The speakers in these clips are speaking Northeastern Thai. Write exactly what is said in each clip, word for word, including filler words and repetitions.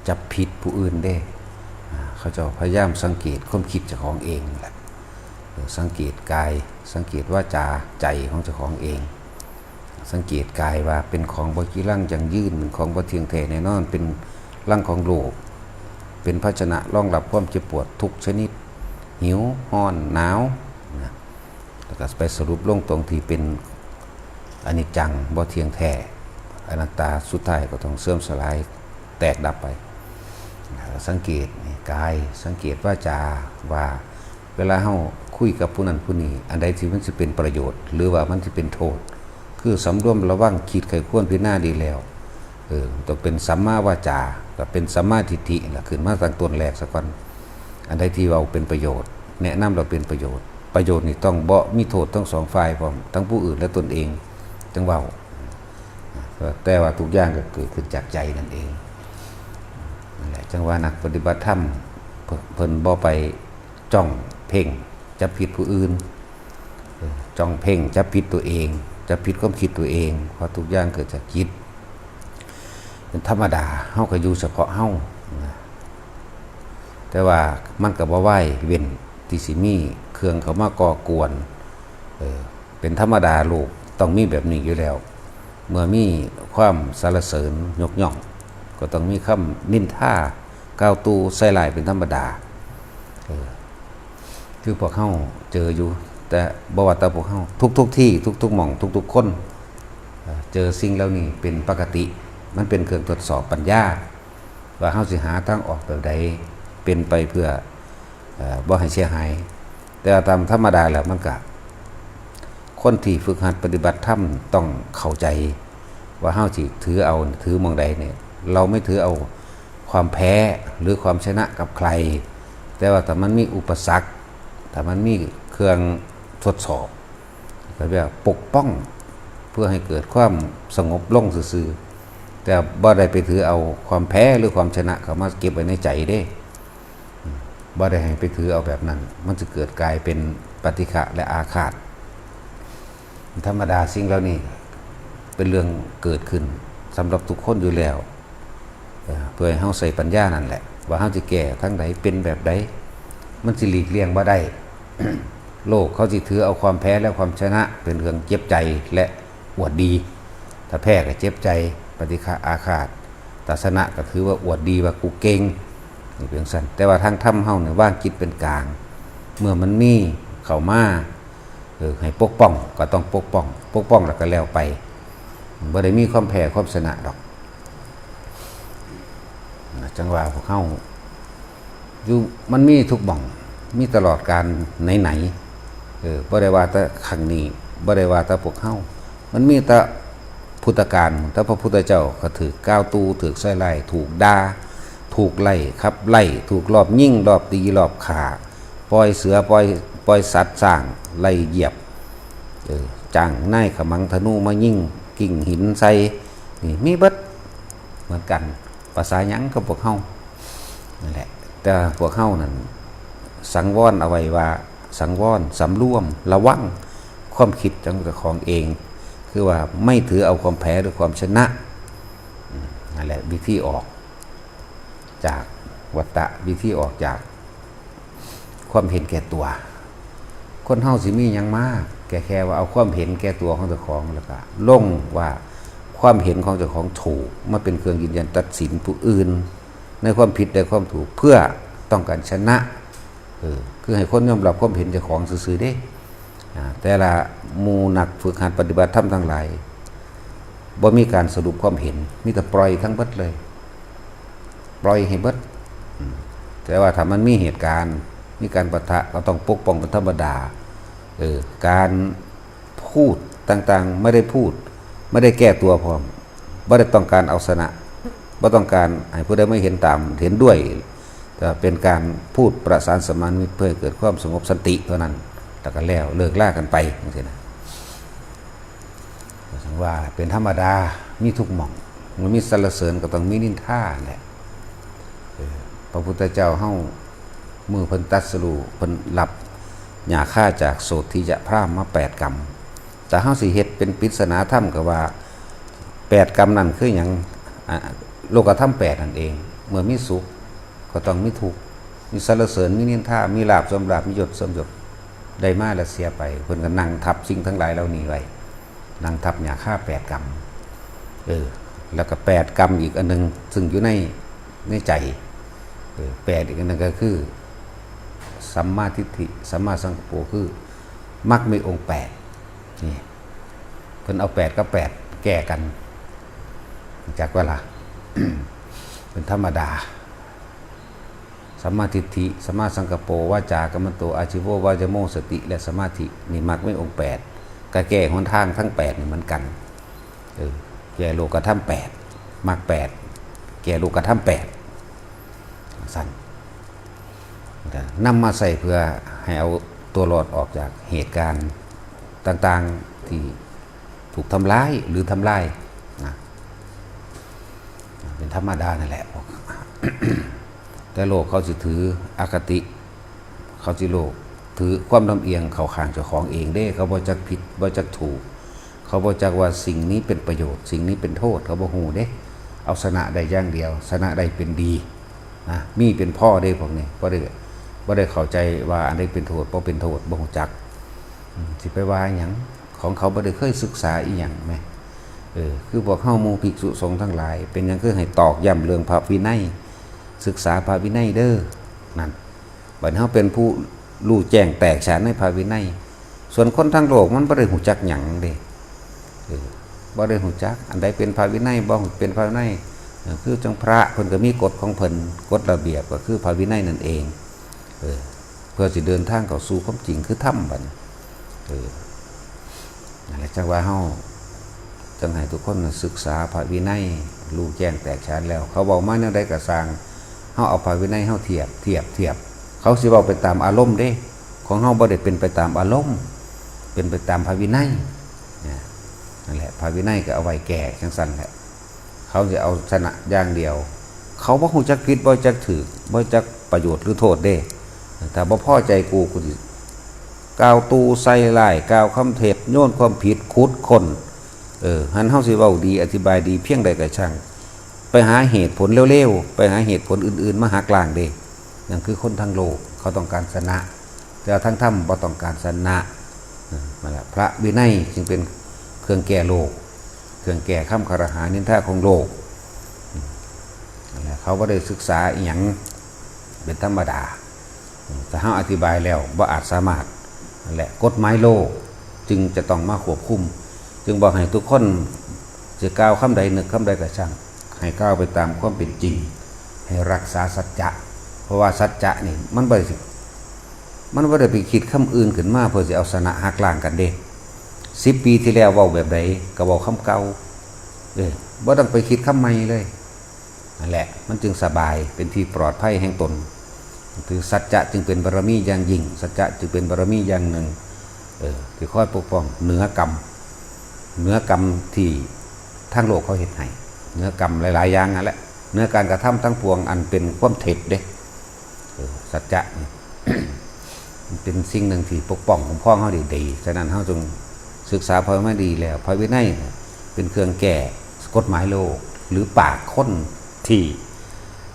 จับผิดผู้อื่นเด้ อ่า เขาเจ้าพยายามสังเกตความคิดเจ้าของเองแหละ เออ สังเกตกาย สังเกตวาจา ใจของเจ้าของเอง สังเกตกายว่าเป็นของบ่จีรังยั่งยืน เป็นของบ่เที่ยงแท้แน่นอน เป็นรังของโรค เป็นภาชนะรองรับความเจ็บปวดทุกชนิด หิว ร้อน หนาว นะ แล้วก็ไปสรุปลงตรงที่เป็นอนิจจัง บ่เที่ยงแท้ อนัตตา สุดท้ายก็ต้องเสื่อมสลาย แตกดับไป สังเกตนี่กาย สังเกตวาจา ว่าเวลาเฮาคุยกับผู้นั้นผู้นี้ อันใดที่มันสิเป็นประโยชน์ หรือว่ามันสิเป็นโทษ คือสำรวมระวัง คิดใคร่ครวญพิจารณาดีแล้ว เออ ต้องเป็นสัมมาวาจา ก็เป็นสัมมาทิฏฐิล่ะ ขึ้นมาตั้งต้นแรกซะก่อน อันใดที่เว้าเป็นประโยชน์ แนะนำแล้วเป็นประโยชน์ ประโยชน์นี่ต้องบ่มีโทษทั้งสองฝ่ายพร้อม ทั้งผู้อื่นและตนเอง จั่งเว้า แต่ว่าทุกอย่างก็เกิดขึ้นจากใจนั่นเอง นั่นแหละ จั่งว่านักปฏิบัติธรรม เพิ่น เพิ่นบ่ไปจ้องเพ่งจับผิดผู้อื่น เออ จ้องเพ่งจับผิดตัวเอง จับผิดความคิดตัวเอง เพราะทุกอย่างเกิดจากจิต เป็นธรรมดา เฮาก็อยู่เฉพาะเฮานะ แต่ว่ามันก็บ่วายเว้นที่สิมีเครื่องเข้ามาก่อกวน เออ เป็นธรรมดา โลกต้องมีแบบนี้อยู่แล้ว เมื่อมีความสรรเสริญยกย่อง ก็ต้องมีคำนินทากล่าวตู่ใส่ร้ายเป็นธรรมดา เออ คือพวกเฮาเจออยู่ แต่บ่ว่าแต่พวกเฮา ทุกๆที่ ทุกๆหม่อง ทุกๆคน เอ่อ เจอสิ่งเหล่านี้เป็นปกติ มันเป็นเครื่องทดสอบปัญญา ว่าเฮาสิหาทางออกแบบใด เป็นไปเพื่อ เอ่อ บ่ให้เสียหาย แต่ว่าตามธรรมดาแล้วมันก็ คนที่ฝึกหัดปฏิบัติธรรมต้องเข้าใจ ว่าเฮาสิถือเอา ถือหม่องใดเนี่ย เราไม่ถือเอาความแพ้หรือความชนะกับใคร แต่ว่าถ้ามันมีอุปสรรค ถ้ามันมีเครื่องทดสอบ ก็เรียกว่าปกป้อง เพื่อให้เกิดความสงบลงซื่อๆ แต่บ่ได้ไปถือเอาความแพ้หรือความชนะเข้ามาเก็บไว้ในใจเด้ บ่ได้ให้ไปถือเอาแบบนั้น มันจะเกิดกลายเป็นปฏิฆะและอาฆาต ธรรมดา สิ่งเหล่านี้เป็นเรื่องเกิดขึ้นสำหรับทุกคนอยู่แล้ว เอ่อ เพื่อให้เฮาใช้ปัญญานั่นแหละ ว่าเฮาสิแก้ทางใด เป็นแบบใด มันสิหลีกเลี่ยงบ่ได้ โลกเขาสิถือเอาความแพ้และความชนะเป็นเครื่องเจ็บใจและอวดดี ถ้าแพ้ก็เจ็บใจ ปฏิฆะอาฆาต ถ้าชนะก็ถือว่าอวดดีว่ากูเก่ง นี่เป็นจั่งซั้น แต่ว่าทางธรรมเฮานี่วางจิตเป็นกลาง เมื่อมันมีเข้ามา เออ ให้ปกป้องก็ต้องปกป้อง ปกป้องแล้วก็แล้วไป บ่ได้มีความแพ้ความชนะดอก นะ จั่งว่าพวกเฮาอยู่ มันมีทุกหม่อง มีตลอดกาลไหนๆ เออ บ่ได้ว่าแต่ครั้งนี้ บ่ได้ว่าแต่พวกเฮา มันมีแต่พุทธกาล แต่พระพุทธเจ้าก็ถูกกล่าวตู่ ถูกใส่ร้าย ถูกด่า ถูกไล่ขับไล่ ถูกลอบยิง ลอบตี ลอบฆ่า ปล่อยเสือ ปล่อย ปล่อยสัตว์ ช้างไล่เหยียบ เออ จ้างนายขมังธนูมายิง กิ่งหินใส่ นี่มีเบิดเหมือนกัน ภาษาหยังกับพวกเฮานั่นแหละ แต่พวกเฮานั่นสังวรเอาไว้ว่า สังวร สำรวม ระวัง ความคิดของเจ้าของเอง คือว่าไม่ถือเอาความแพ้หรือความชนะ อืม นั่นแหละวิธีออกจากวัฏฏะ วิธีออกจากความเห็นแก่ตัว คนเฮาสิมีหยังมา แค่ แค่ว่าเอาความเห็นแก่ตัวของเจ้าของ แล้วก็ลงว่าความเห็นของเจ้าของถูก มาเป็นเครื่องยืนยันตัดสินผู้อื่น ในความผิดและความถูก เพื่อต้องการชนะ เออ คือให้คนยอมรับความเห็นเจ้าของซื่อๆเด้ อ่า แต่ละหมู่นักฝึกหัดปฏิบัติธรรมทั้งหลาย บ่มีการสรุปความเห็น มีแต่ปล่อยทั้งเบิดเลย ปล่อยให้เบิด อืม แต่ว่าถ้ามันมีเหตุการณ์ มีการปะทะ ก็ต้องปกป้องเป็นธรรมดา เออ การพูดต่างๆ ไม่ได้พูด ไม่ได้แก้ตัวพร้อม บ่ได้ต้องการเอาชนะ บ่ต้องการให้ผู้ใดมาเห็นตาม เห็นด้วย แต่เป็นการพูดประสานสัมพันธมิตรเพื่อให้เกิดความสงบสันติเท่านั้น แล้วก็แล้ว เลิกลากันไป จั่งซี้นะ ก็ถือว่าเป็นธรรมดา มีทุกหม่อง มันมีสรรเสริญก็ต้องมีนินทาแหละ เออ พระพุทธเจ้าเฮา มื้อเพิ่นตรัสรู้ เพิ่นรับหญ้าคาจากโสฏฐิยะพราหมณ์มาแปดกำ แต่เฮาสิเฮ็ดเป็นปริศนาธรรมก็ว่า แปดกำนั่นคือหยัง อ่ะ โลกธรรมแปดนั่นเอง เมื่อมีสุขก็ต้องมีทุกข์ มีสรรเสริญ มีนินทา มีลาภเสื่อมลาภ มียศเสื่อมยศ ได้มาแล้วเสียไป เพิ่นก็นั่งทับสิ่งทั้งหลายเหล่านี้ไว้ นั่งทับหญ้าคาแปดกำ เออ แล้วก็แปดกำอีกอันหนึ่ง ซึ่งอยู่ใน ในใจ เออ แปดอีกอันหนึ่งก็คือ สัมมาทิฏฐิ สัมมาสังกัปโป คือ มรรคมีองค์แปด นี่ เพิ่นเอาแปดกับแปดแก้กัน จักว่าล่ะ เป็นธรรมดา สัมมาทิฏฐิ สัมมาสังกัปโป วาจากัมมันโต อาชีโว วายโม สติ และสมาธิ นี่มรรคมีองค์แปด ก็แก้หนทางทั้งแปดนี่เหมือนกัน เออ แก้โลกธรรมแปด มรรคแปด แก้โลกธรรมแปด สั่น นำมาใส่เพื่อให้เอาตัวรอดออกจากเหตุการณ์ต่างๆที่ถูกทำร้ายหรือทำลายนะ เป็นธรรมดานั่นแหละ แต่โลกเขาสิถืออคติ เขาสิโลกถือความลำเอียงเข้าข้างเจ้าของเองเด้ เขาบ่จักผิดบ่จักถูก เขาบ่จักว่าสิ่งนี้เป็นประโยชน์ สิ่งนี้เป็นโทษ เขาบ่ฮู้เด้ เอาชนะได้อย่างเดียว ชนะได้เป็นดีนะ มีเป็นพ่อเด้พวกนี้ บ่ได้ บ่ได้เข้าใจว่าอันใดเป็นโทษ บ่เป็นโทษ บ่ฮู้จัก อืม สิไปว่าหยัง ของเขาบ่ได้เคยศึกษาอีหยังแหม เออ คือพวกเฮาหมู่ภิกษุสงฆ์ทั้งหลาย เป็นหยังคือให้ตอกย้ำเรื่องพระวินัย ศึกษาพระวินัยเด้อ นั่น บัดเฮาเป็นผู้รู้แจ้งแตกฉานในพระวินัย ส่วนคนทางโลกมันบ่ได้ฮู้จักหยังเด้ เออ บ่ได้ฮู้จัก อันใดเป็นพระวินัย บ่เป็นพระวินัย เออ คือจังพระเพิ่นก็มีกฎของเพิ่น กฎระเบียบก็คือพระวินัยนั่นเอง เออ เพื่อสิเดินทางเข้าสู่ความจริงคือธรรมบัดนี้ เออ นั่นแหละจังว่าเฮา จังให้ทุกคนน่ะศึกษาพระวินัย รู้แจ้งแตกฉานแล้ว เขาเว้ามาแนวใดก็ซ่าง เฮาเอาพระวินัยเฮาเทียบ เทียบ เทียบ เขาสิเว้าไปตามอารมณ์เด้ ของเฮาบ่ได้เป็นไปตามอารมณ์ เป็นไปตามพระวินัย นะ นั่นแหละ พระวินัยก็เอาไว้แก้จังซั่นแหละ เขาสิเอาชนะอย่างเดียว เขาบ่ฮู้จักผิด บ่จักถูก บ่จักประโยชน์หรือโทษเด้ ถ้าบ่พอใจกู กูสิกล่าวตู่ใส่ร้าย กล่าวคำเท็จ โยนความผิด ขุดค้น เออ หั้นเฮาสิเว้าดี อธิบายดีเพียงใดก็ช่าง ไปหาเหตุผลเร็วๆ ไปหาเหตุผลอื่นๆ มาหักล้างเด้ นั่นคือคนทางโลก เขาต้องการชนะ แต่ว่าทางธรรมบ่ต้องการชนะ เออ นั่นแหละ พระวินัยจึงเป็นเครื่องแก้โลก เครื่องแก้คำคารหานินทาของโลก อืม นั่นแหละ เขาบ่ได้ศึกษาอีหยัง เป็นธรรมดา อืม ถ้าเฮาอธิบายแล้วบ่อาจสามารถ นั่นแหละ กฎหมายโลกจึงจะต้องมาควบคุม จึงบอกให้ทุกคนจะกล่าวคำใดนึกคำใดก็ช่าง ให้กล่าวไปตามความเป็นจริง ให้รักษาสัจจะ เพราะว่าสัจจะนี่มันบ่ได้สิ มันบ่ได้ไปคิดคำอื่นขึ้นมาเพื่อสิเอาชนะหักล้างกันเด้ สิบปีที่แล้วเว้าแบบใดก็เว้าคำเก่า เออ บ่ต้องไปคิดคำใหม่เลย นั่นแหละ มันจึงสบาย เป็นที่ปลอดภัยแห่งตน คือสัจจะจึงเป็นบารมีอย่างยิ่ง สัจจะจึงเป็นบารมีอย่างหนึ่ง เออ ที่คอยปกป้องเหนือกรรม เหนือกรรมที่ทางโลกเขาเฮ็ดให้ เหนือกรรมหลายๆอย่างนั่นแหละ เหนือการกระทำทั้งปวงอันเป็นความเท็จเด้ เออ สัจจะนี่ มันเป็นสิ่งหนึ่งที่ปกป้องคุ้มครองเฮาได้ดี ฉะนั้นเฮาจงศึกษาพระวินัยดีแล้ว พระวินัยเนี่ยเป็นเครื่องแก้กฎหมายโลก หรือปากคนที่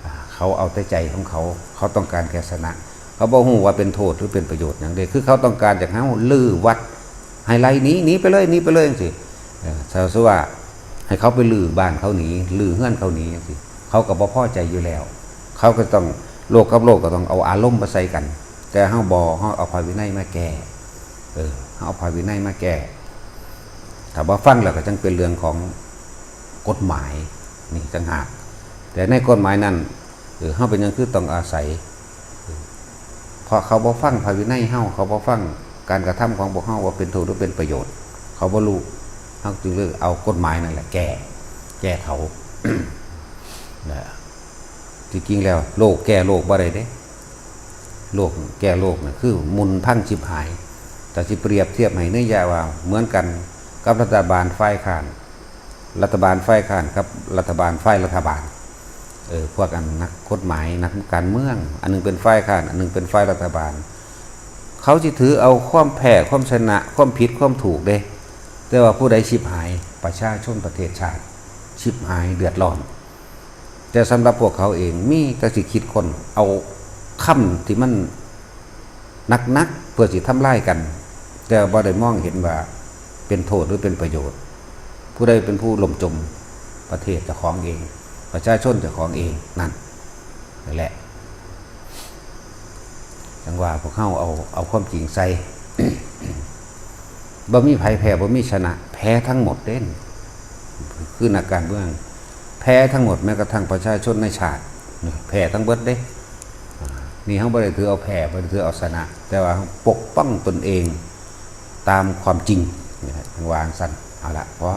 อ่า เขาเอาแต่ใจของเขา เขาต้องการแค่ชนะ เขาบ่ฮู้ว่าเป็นโทษหรือเป็นประโยชน์หยังเด้ คือเขาต้องการอยากให้เฮารื้อวัด ให้ไล่หนี หนีไปเลย หนีไปเลยจังซี้ เออ ถ้าสมมุติว่าให้เขาไปรื้อบ้านเขาหนี รื้อเฮือนเขาหนีจังซี้ เขาก็บ่พอใจอยู่แล้ว เขาก็ต้อง โลกกับโลกก็ต้องเอาอารมณ์มาใส่กัน แต่เฮาบ่ เฮาเอาพระวินัยมาแก้ เออ เฮาเอาพระวินัยมาแก้ ถ้าบ่ฟังแล้วก็จังเป็นเรื่องของกฎหมาย นี่ต่างหาก แต่ในกฎหมายนั้น เออ เฮาเป็นหยังคือต้องอาศัย เออ เพราะเขาบ่ฟังพระวินัยเฮา เขาบ่ฟังการกระทำของพวกเฮาว่าเป็นโทษหรือเป็นประโยชน์ เขาบ่รู้ เฮาจึงเลยเอากฎหมายนั่นแหละแก้ แก้เขา นะ ที่จริงแล้วโลกแก้โลกบ่ได้เด้ โลกแก้โลกน่ะคือหมุนพังชิบหาย แต่สิเปรียบเทียบให้ในยะว่าเหมือนกันกับรัฐบาลฝ่ายค้าน รัฐบาลฝ่ายค้านกับรัฐบาลฝ่ายรัฐบาล เออ พวกอันนักกฎหมาย นักการเมือง อันหนึ่งเป็นฝ่ายค้าน อันหนึ่งเป็นฝ่ายรัฐบาล เขาสิถือเอาความแพ้ ความชนะ ความผิด ความถูกเด้ แต่ว่าผู้ใดชิบหาย ประชาชนประเทศชาติ ชิบหายเดือดร้อน แต่สำหรับพวกเขาเองมีแต่สิคิดค้นเอาคำที่มันหนักๆ เพื่อสิทำลายกัน แต่บ่ได้มองเห็นว่าเป็นโทษหรือเป็นประโยชน์ ผู้ใดเป็นผู้ล่มจมประเทศเจ้าของเอง ประชาชนเจ้าของเองนั่น นั่นแหละ จังว่าพวกเขาเอาเอาความจริงใส่ บ่มีไผแพ้บ่มีชนะ แพ้ทั้งหมดเด้น คือนักการเมืองแพ้ทั้งหมด แม้กระทั่งประชาชนในชาติ แพ้ทั้งเบิดเด้ นี่เขาบ่ได้ถือเอาแพ้บ่ได้ถือเอาชนะ แต่ว่าปกป้องตนเองตามความจริง นี่แหละวางสั้น เอาละพอ